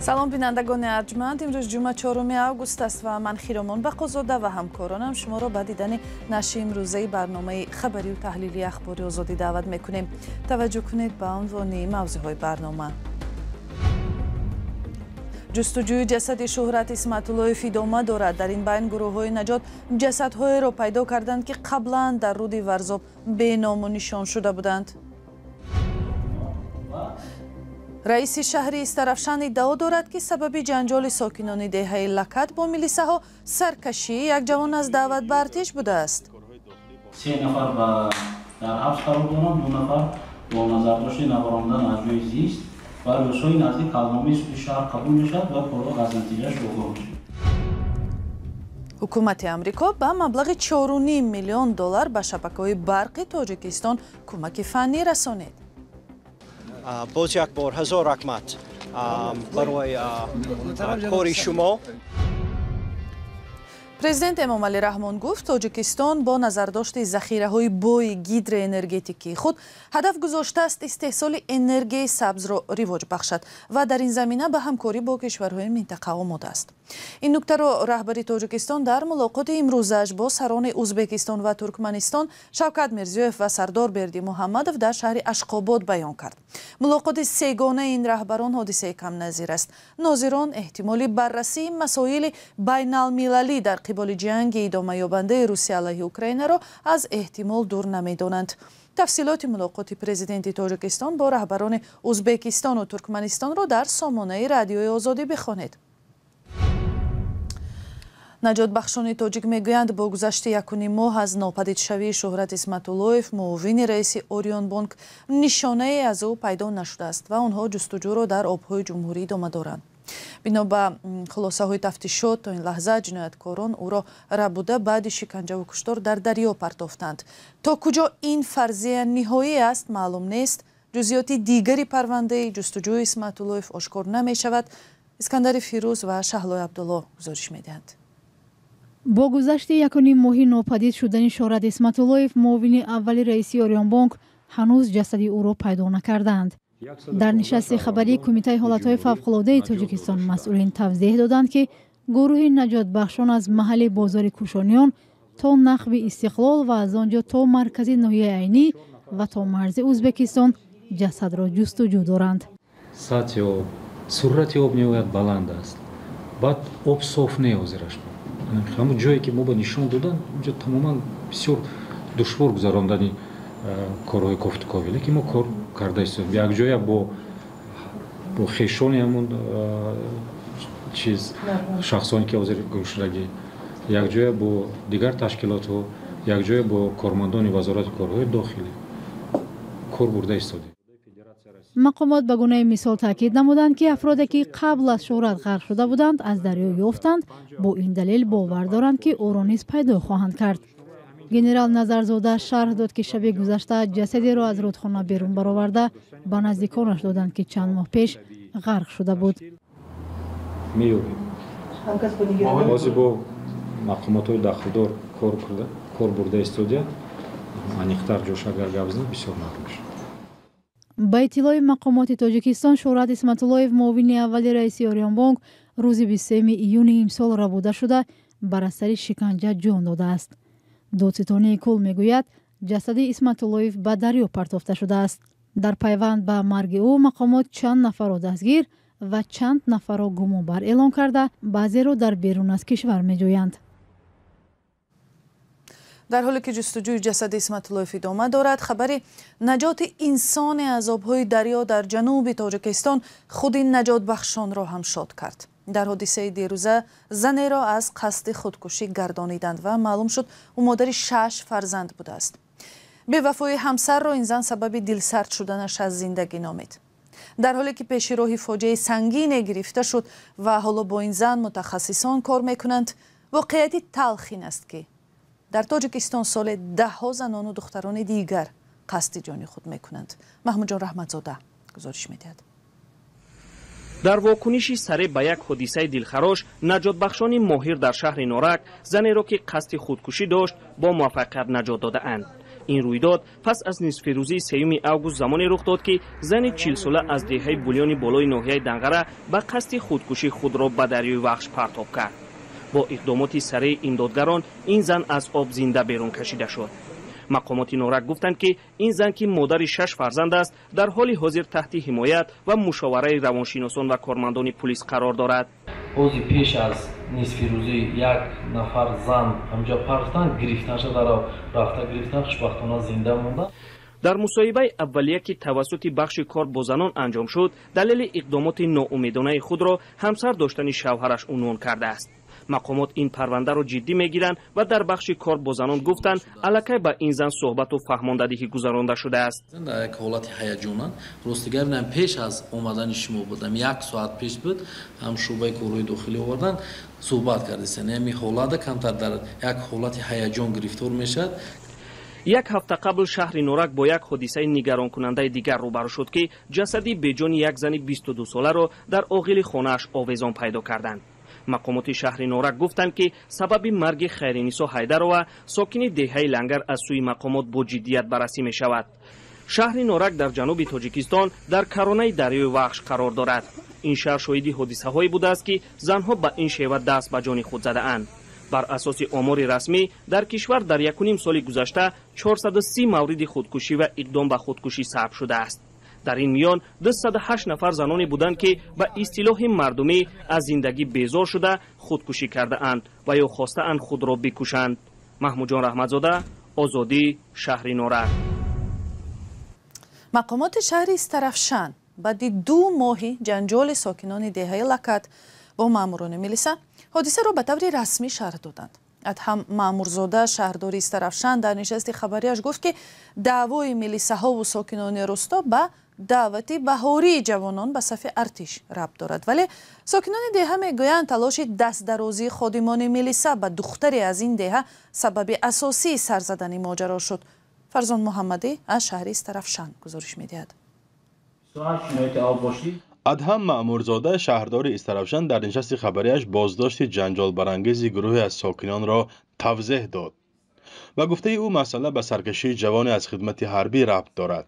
Салом, бинандагони арҷманд. Имрӯз ҷумъа, 4 август аст ва ман, Хиромон Бақозода, ва ҳамкоронам шуморо ба дидани нашри имрӯзаи барномаи хабарию таҳлилии Ахбори Озодӣ даъват мекунем. Таваҷҷӯҳ кунед ба унвони мавзӯъҳои барнома. Ҷустуҷӯи ҷасади Шӯҳрат Исматуллоев идома дорад. Дар ин байн гурӯҳҳои наҷот ҷасадҳоеро пайдо карданд, ки қаблан дар руди Варзоб беному нишон шуда буданд. Раиси шаҳри Истарафшан иддао дорад, ки сабаби ҷанҷоли сокинони деҳаи Лакат бо милисаҳо саркашии як ҷавон аз даъват ба артиш будааст. Се нафар дар ҳабс қарор доранд, 2 нафар бо назардошти набаромадан аз ҷои зист ва рӯзҳои наздик ҳалномаи суди шаҳр қабул мешавад ва корҳо аз натиҷааш огоҳ мешавад. Ҳукумати Амрико ба маблағи 4,5 миллион доллар ба шабакаҳои барқи Тоҷикистон кӯмаки фаннӣ расонид. Боз як бор ҳазор раҳмат барои кори шумо. Президент Эмомалӣ Раҳмон гуфт, Тоҷикистон бо назардошти захираҳои бои гидроэнергетикии худ ҳадаф гузоштааст истеҳсоли энергияи сабзро ривоҷ бахшад ва дар ин замина ба ҳамкорӣ бо кишварҳои минтақа омода аст. Ин нуктаро раҳбари Тоҷикистон дар мулоқоти имрӯзааш бо сарони Ӯзбекистон ва Туркманистон Шавкат Мирзиёев ва Сардор Бердимуҳаммадов дар шаҳри Ашқобод баён кард. Мулоқоти сегонаи ин раҳбарон ҳодисаи камназир аст. Нозирон эҳтимоли баррасии масоили байналмилалӣ дар қиболи ҷанги идомаёбандаи Русия алайҳи Украинаро аз эҳтимол дур намедонанд. Тафсилоти мулоқоти президенти Тоҷикистон бо раҳбарони Ӯзбекистону Туркманистонро дар сомонаи Радиои Озодӣ бихонед. Наҷотбахшони тоҷик мегӯянд, бо гузашти 1,5 моҳ аз нопадидшавии Шӯҳрат Исматуллоев, муовини раиси Орионбонк, нишонае аз ӯ пайдо нашудааст ва онҳо ҷустуҷӯро дар обҳои ҷумҳурӣ идома доранд. Бино ба хулосаҳои тафтишот, то ин лаҳза ҷинояткорон ӯро рабуда, баъди шиканҷаву куштор дар дарё партофтанд. То куҷо ин фарзия ниҳоӣ аст, маълум нест. Ҷузъиёти дигари парвандаи ҷустуҷӯи Исматуллоев ошкор намешавад. Искандари Фирӯз ва Шаҳлои Абдулло гузориш медиҳанд. Бо гузашти 1,5 моҳи нопадид шудани Шӯҳрат Исматуллоев, муовини аввали раиси Орионбонк, ҳанӯз ҷасади ӯро пайдо накардаанд. Дар нишасти хабарии Кумитаи ҳолатҳои фавқулодаи Тоҷикистон масъулин тавзеҳ доданд, ки гурӯҳи наҷотбахшон аз маҳалли бозори Кӯшониён то нақби Истиқлол ва аз он ҷо то маркази ноҳияи Айнӣ ва то марзи Ӯзбекистон ҷасадро ҷустуҷӯ доранд. Сатҳи об, суръати об ниҳоят баланд аст. Баъд об соф не ҳозираш. Ҳамон ҷое ки мо ба нишон додан, онҷо тамоман бисёр душвор гузарондани корҳои кофтуковӣ, лекин мо кор карда истодем якҷоя бо хешони ҳамон чиз, шахсоне ки ҳозир гумшудагӣ, якҷоя бо дигар ташкилотҳо, якҷоя бо кормандони Вазорати корҳои дохилӣ кор бурда истодем. Мақомот ба гунаи мисол таъкид намуданд, ки афроде ки қабл аз Шӯҳрат ғарқ шуда буданд, аз дарё ёфтанд, бо ин далел бовар доранд, ки ӯро низ пайдо хоҳанд кард. Генерал Назарзода шарҳ дод, ки шаби гузашта ҷасадеро аз рудхона берун бароварда ба наздиконаш доданд, ки чанд моҳ пеш ғарқ шуда буд. Меёбем. Ҳозир бо мақомотҳои дахлдор кор бурда истодия, аниқтар ҷош агар гап занам, бисёр маълум мешавад. Ба иттилои мақомоти Тоҷикистон, Шӯҳрат Исматуллоев, муовини аввали раиси Орионбонк, рӯзи 23 июни имсол рабуда шуда, бар асари шиканҷа ҷон додааст. Додситонии кул мегӯяд, ҷасади Исматуллоев ба дарё партофта шудааст. Дар пайванд ба марги ӯ мақомот чанд нафарро дастгир ва чанд нафарро гумонбар эълон карда, баъзеро дар берун аз кишвар меҷӯянд. Дар ҳоле ки ҷустуҷӯи ҷасади Исматуллоев идома дорад, хабари наҷоти инсоне аз обҳои дарё дар ҷануби Тоҷикистон худи наҷотбахшонро ҳам шод кард. Дар ҳодисаи дерӯза занеро аз қасди худкушӣ гардониданд ва маълум шуд, ӯ модари 6 фарзанд будааст. Бевафои ҳамсарро ин зан сабаби дилсард шуданаш аз зиндагӣ номид. Дар ҳоле ки пеши роҳи фоҷиаи сангине гирифта шуд ва ҳоло бо ин зан мутахассисон кор мекунанд, воқеияти талх ин аст, ки дар Тоҷикистон соли даҳҳо занону духтарони дигар қасди ҷони худ мекунанд. Маҳмудҷон Раҳматзода гузориш медиҳад. Дар вокуниши сареъ ба як ҳодисаи дилхарош, наҷотбахшони моҳир дар шаҳри Норак занеро, ки қасди худкушӣ дошт, бо муваффақият наҷот додаанд. Ин рӯйдод пас аз нисфирӯзии 3 август замоне рух дод, ки зани 40-сола аз деҳаи Булёни болои ноҳияи Данғара ба қасди худкушӣ худро ба дарёи Вахш партоб кард. Бо иқдомоти сареи имдодгарон ин зан аз об зинда берун кашида шуд. Мақомоти Норак гуфтанд, ки ин зан, ки модари 6 фарзанд аст, дар ҳоли ҳозир таҳти ҳимоят ва мушовараи равоншиносон ва кормандони пулис қарор дорад. Ози пеш аз нисфирӯзӣ як нафар зан ҳамҷа партан гирифтанша дар рафта гирифтан, хушбахтона зинда монда. Дар мусоҳибаи аввалия, ки тавассути бахши кор бо занон анҷом шуд, далели иқдомоти ноумедонаи худро ҳамсар доштани шавҳараш унвон кардааст. Мақомот ин парвандаро ҷиддӣ мегиранд ва дар бахши кор бо занон гуфтанд, аллакай ба ин зан суҳбату фаҳмондадиҳӣ гузаронда шудааст. Дар як ҳолати ҳаяҷонан, ростигар бинам, пеш аз омадани шумо будам, як соат пеш буд, ҳам шӯъбаи корҳои дохилӣ овардан, суҳбат кардистан. Ҳамин ҳолата камтар дар як ҳолати ҳаяҷон гирифтор мешавад. Як ҳафта қабл шаҳри Норак бо як ҳодисаи нигаронкунандаи дигар рӯбарӯ шуд, ки ҷасади беҷони як зани 22-соларо дар оғили хонааш овезон пайдо карданд. Мақомоти шаҳри Норак гуфтанд, ки сабаби марги Хайринисо Ҳайдарова, сокини деҳаи Лангар, аз сӯи мақомот бо ҷиддият баррасӣ мешавад. Шаҳри Норак дар ҷануби Тоҷикистон дар каронаи дарёи Вахш қарор дорад. Ин шаҳр шоҳиди ҳодисаҳое будааст, ки занҳо ба ин шева даст ба ҷони худ задаанд. Бар асоси омори расмӣ дар кишвар дар 1,5 соли гузашта 430 мавриди худкушӣ ва иқдом ба худкушӣ сабт шудааст. Дар ин миён 208 нафар заноне буданд, ки ба истилоҳи мардумӣ аз зиндагӣ безор шуда худкушӣ кардаанд ва ё хостаанд худро бикушанд. Маҳмудҷон Раҳматзода, Озодӣ, шаҳри Норак. Мақомоти шаҳри Истарафшан баъди 2 моҳи ҷанҷоли сокинони деҳаи Лакат бо маъмурони милиса ҳодисаро ба таври расмӣ шарҳ доданд. Адҳам Маъмурзода, шаҳрдори Истарафшан, дар нишасти хабарияш гуфт, ки даъвои милисаҳову сокинони русто ба даъвати баҳории ҷавонон ба сафи артиш рабт дорад. Вале сокинони деҳа мегӯянд, талоши дастдарозии ходимони милиса ба духтаре аз ин деҳа сабаби асосии сар задани моҷаро шуд. Фарзон Муҳаммадӣ аз шаҳри Истарафшан гузориш медиҳад. Адҳам Маъмурзода, шаҳрдори Истарафшан, дар нишасти хабарияш боздошти ҷанҷолбарангези гурӯҳе аз сокинонро тавзеҳ дод. Ба гуфтаи ӯ, масъала ба саркашии ҷавоне аз хидмати ҳарбӣ рабт дорад.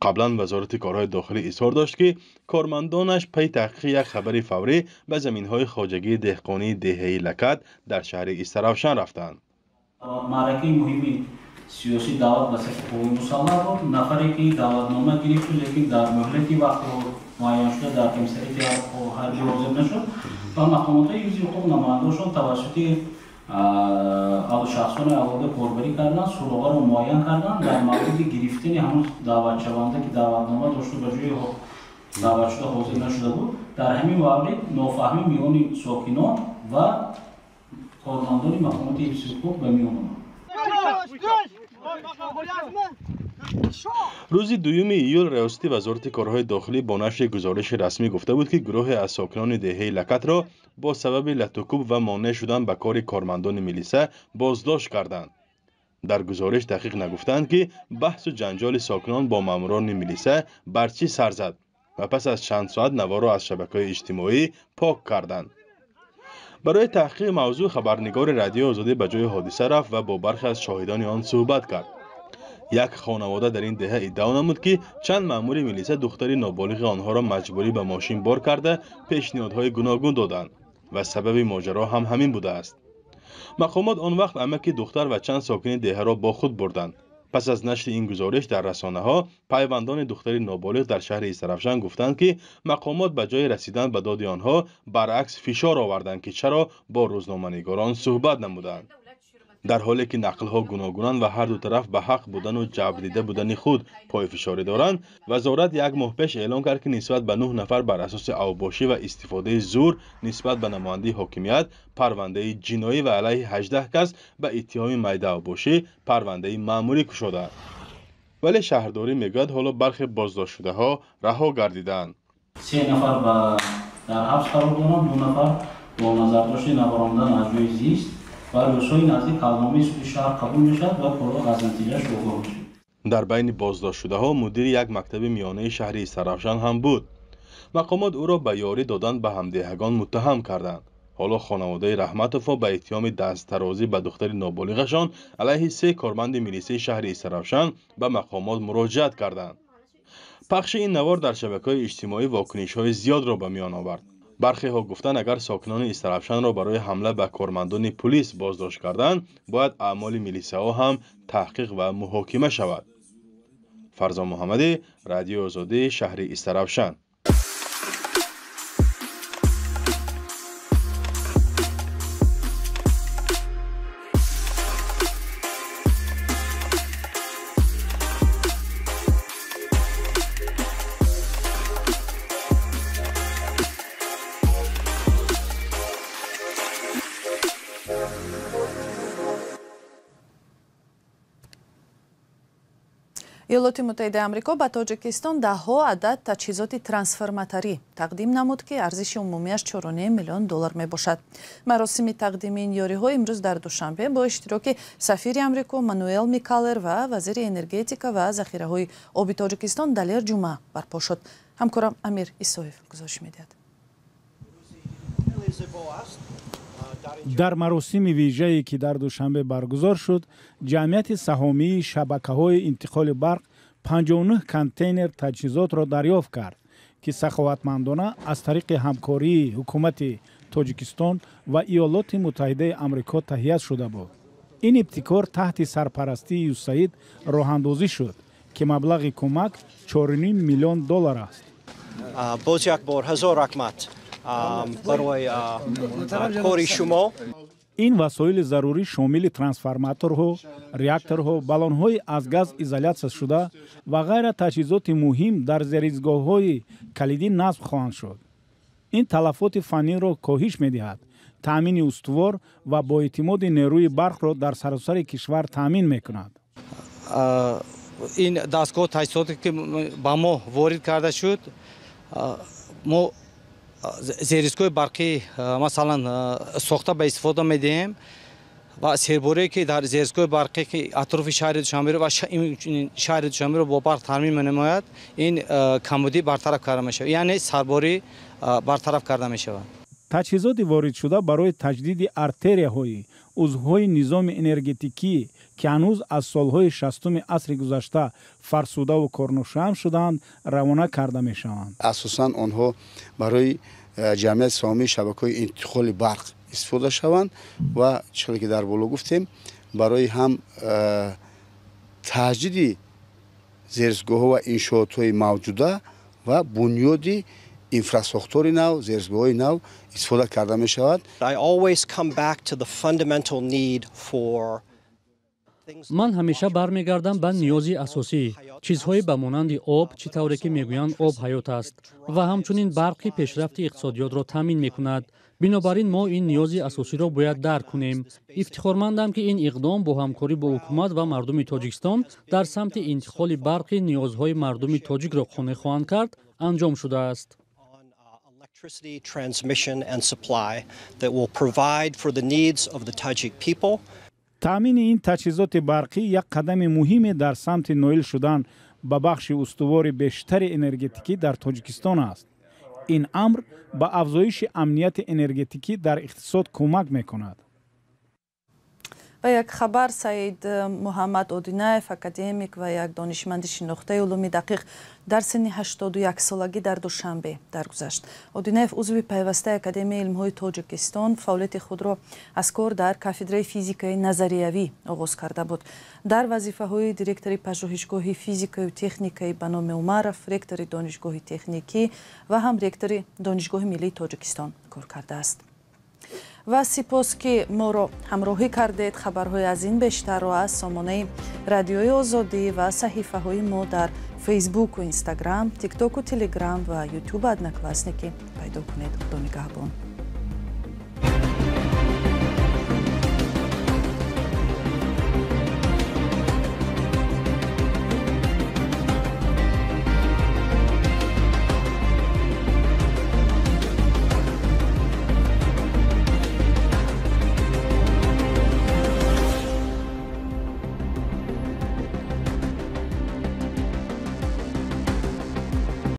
Қаблан Вазорати корҳои дохилӣ изҳор дошт, ки кормандонаш пай таҳқиқи як хабари фаврӣ ба заминҳои хоҷагии деҳқонии деҳаи Лакат дар шаҳри Истарафшан рафтанд. Маъракаи муҳими сиёсӣ даъват ба сафи қувваи мусаллаҳ буд. Нафаре ки даъватнома гирифту, лекин дар муҳлати вақтро муайян шуда дар комиссариати ҳарбӣ ҳозир нашуд ва мақомотҳои ҳифзи ҳуқуқ намояндашон тавассути шахсони алоҳида корбарӣ карданд, суроғаро муайян карданд. Дар мавриди гирифтани ҳамон даъватшаванда, ки даъватнома дошту ба ҷои даъватшуда ҳозир нашуда буд, дар ҳамин маврид нофаҳмӣ миёни сокинон ва кормандони мақомоти ҳифзи ҳуқуқ ба миён омад. Рӯзи 2 июл Раёсати Вазорати корҳои дохилӣ бо нашри гузориши расмӣ гуфта буд, ки гурӯҳе аз сокинони деҳаи Лакатро бо сабаби латукӯб ва монеъ шудан ба кори кормандони милиса боздошт карданд. Дар гузориш дақиқ нагуфтанд, ки баҳсу ҷанҷоли сокинон бо маъмурони милиса бар чӣ сар зад ва пас аз чанд соат наворо аз шабакаҳои иҷтимоӣ пок карданд. Барои таҳқиқи мавзӯъ хабарнигори Радиои Озодӣ ба ҷои ҳодиса рафт ва бо бархе аз шоҳидони он суҳбат кард. Як хонавода дар ин деҳа иддао намуд, ки чанд маъмури милиса духтари ноболиғи онҳоро маҷбурӣ ба мошин бор карда пешниҳодҳои гуногун доданд ва сабаби моҷаро ҳам ҳамин будааст. Мақомот он вақт амаки духтар ва чанд сокини деҳаро бо худ бурданд. Пас аз нашри ин гузориш дар расонаҳо пайвандони духтари ноболиғ дар шаҳри Истарафшан гуфтанд, ки мақомот ба ҷои расидан ба доди онҳо баръакс фишор оварданд, ки чаро бо рӯзноманигорон суҳбат намуданд. Дар ҳоле ки нақлҳо гуногунанд ва ҳар ду тараф ба ҳақ будану ҷабрдида будани худ пойфишорӣ доранд, вазорат як моҳ пеш эълон кард, ки нисбат ба 9 нафар бар асоси авбошӣ ва истифодаи зур нисбат ба намояндаи ҳокимият парвандаи ҷиноӣ ва алайҳи 18 кас ба иттиҳоми майдаавбошӣ парвандаи маъмурӣ кушодаанд. Вале шаҳрдорӣ мегӯяд, ҳоло бархе боздоштшудаҳо раҳо гардидаанд. 3 нафар дар ҳабс қарор доранд, 2 нафар бо назардошти набаромадан аз ҷои зист ва рӯзҳои наздик ҳалномаи суди шаҳр қабул мешавад ва корҳо аз натиҷааш огоҳ мешавад. Дар байни боздоштшудаҳо мудири як мактаби миёнаи шаҳри Истарафшан ҳам буд. Мақомот ӯро ба ёрӣ додан ба ҳамдеҳагон муттаҳам карданд. Ҳоло хонаводаи Раҳматовҳо ба иттиҳоми дасттарозӣ ба духтари ноболиғашон алайҳи се корманди милисаи шаҳри Истаравшан ба мақомот муроҷиат карданд. Пахши ин навор дар шабакаҳои иҷтимоӣ вокунишҳои зиёдро ба миён овард. Бархеҳо гуфтанд, агар сокинони Истаравшанро барои ҳамла ба кормандони пулис боздошт карданд, бояд аъмоли милисаҳо ҳам таҳқиқ ва муҳокима шавад. Фарзон Муҳаммадӣ, Радиои Озодӣ, шаҳри Истаравшан. Иёлоти Муттаҳидаи Амрико ба Тоҷикистон даҳҳо адад таҷҳизоти трансформаторӣ тақдим намуд, ки арзиши умумиаш 4,5 миллион доллар мебошад. Маросими тақдими ин ёриҳо имрӯз дар Душанбе бо иштироки сафири Амрико Мануэл Микалер ва вазири энергетика ва захираҳои оби Тоҷикистон Далер Ҷума барпо шуд. Ҳамкорам Амир Исоев гузориш медиҳад. Дар маросими вижае, ки дар Душанбе баргузор шуд, ҷамъияти саҳомии шабакаҳои интиқоли барқ 59 контейнер таҷҳизотро дарёфт кард, ки саховатмандона аз тариқи ҳамкории ҳукумати Тоҷикистон ва Иёлоти Муттаҳидаи Амрико таҳия шуда буд. Ин ибтикор таҳти сарпарастии ЮСАИД роҳандозӣ шуд, ки маблағи кӯмак 4,5 миллион доллар аст. Боз як бор ҳазор раҳмат барои кори шумо. Ин васоили зарурӣ шомили трансформаторҳо, реакторҳо, баллонҳои аз газ изолятсия шуда ва ғайра таҷҳизоти муҳим дар зеризгоҳҳои калидӣ насб хоҳанд шуд. Ин талафоти фанниро коҳиш медиҳад, таъмини устувор ва боэътимоди нерӯи барқро дар саросари кишвар таъмин мекунад. Ин дастгоҳ таҷҳизоте ки ба мо ворид карда шуд, мо зеризгоҳи барқӣ масалан сохта ба истифода медиҳем ва серборие ки дар зеризгоҳи барқӣ ки атрофи шаҳри Душанберо ва шаҳри Душанберо бо барқ таъмин менамояд, ин камбудӣ бартараф карда мешавад, яъне сарборӣ бартараф карда мешавад. Таҷҳизоти воридшуда барои таҷдиди артерияҳои узвҳои низоми энергетикӣ, ки ҳанӯз аз солҳои 60-уми асри гузашта фарсудаву корношоям шудаанд, равона карда мешаванд. Асосан онҳо барои ҷамъияти саҳомии шабакаҳои интиқоли барқ истифода шаванд ва чизе ки дар боло гуфтем, барои ҳам таҷдиди зеризгоҳҳо ва иншоотҳои мавҷуда ва бунёди инфрасохтори нав, зеризгоҳҳои нав истифода карда мешавад. Ман ҳамеша бармегардам ба ниёзи асосӣ, чизҳое ба монанди об, чӣ тавре ки мегӯянд об ҳаёт аст ва ҳамчунин барқи пешрафти иқтисодиётро таъмин мекунад. Бинобар ин мо ин ниёзи асосиро бояд дарк кунем. Ифтихормандам, ки ин иқдом бо ҳамкорӣ бо ҳукумат ва мардуми Тоҷикистон дар самти интиқоли барқи ниёзҳои мардуми тоҷикро қонеъ хоҳанд кард, анҷом шудааст. Таъмини ин таҷҳизоти барқӣ як қадами муҳиме дар самти ноил шудан ба бахши устувори бештари энергетикӣ дар Тоҷикистон аст. Ин амр ба афзоиши амнияти энергетикӣ дар иқтисод кӯмак мекунад. Ва як хабар: Саид Муҳаммад Одинаев, академик ва як донишманди шинохтаи улуми дақиқ, дар синни 81 солагӣ дар Душанбе даргузашт. Одинаев узви пайвастаи Академияи илмҳои Тоҷикистон фаъолияти худро аз кор дар кафедраи физикаи назариявӣ оғоз карда буд. Дар вазифаҳои директори пажӯҳишгоҳи физикаю техникаи ба номи Умаров, ректори Донишгоҳи техникӣ ва ҳам ректори Донишгоҳи миллии Тоҷикистон кор кардааст. Ва сипос, ки моро ҳамроҳӣ кардед. Хабарҳои аз ин бештарро аз сомонаи Радиои Озодӣ ва саҳифаҳои мо дар Фейсбуку Инстаграм, Тиктоку Телеграм ва Ютубу Одноклассники пайдо кунед. Худо нигаҳбон.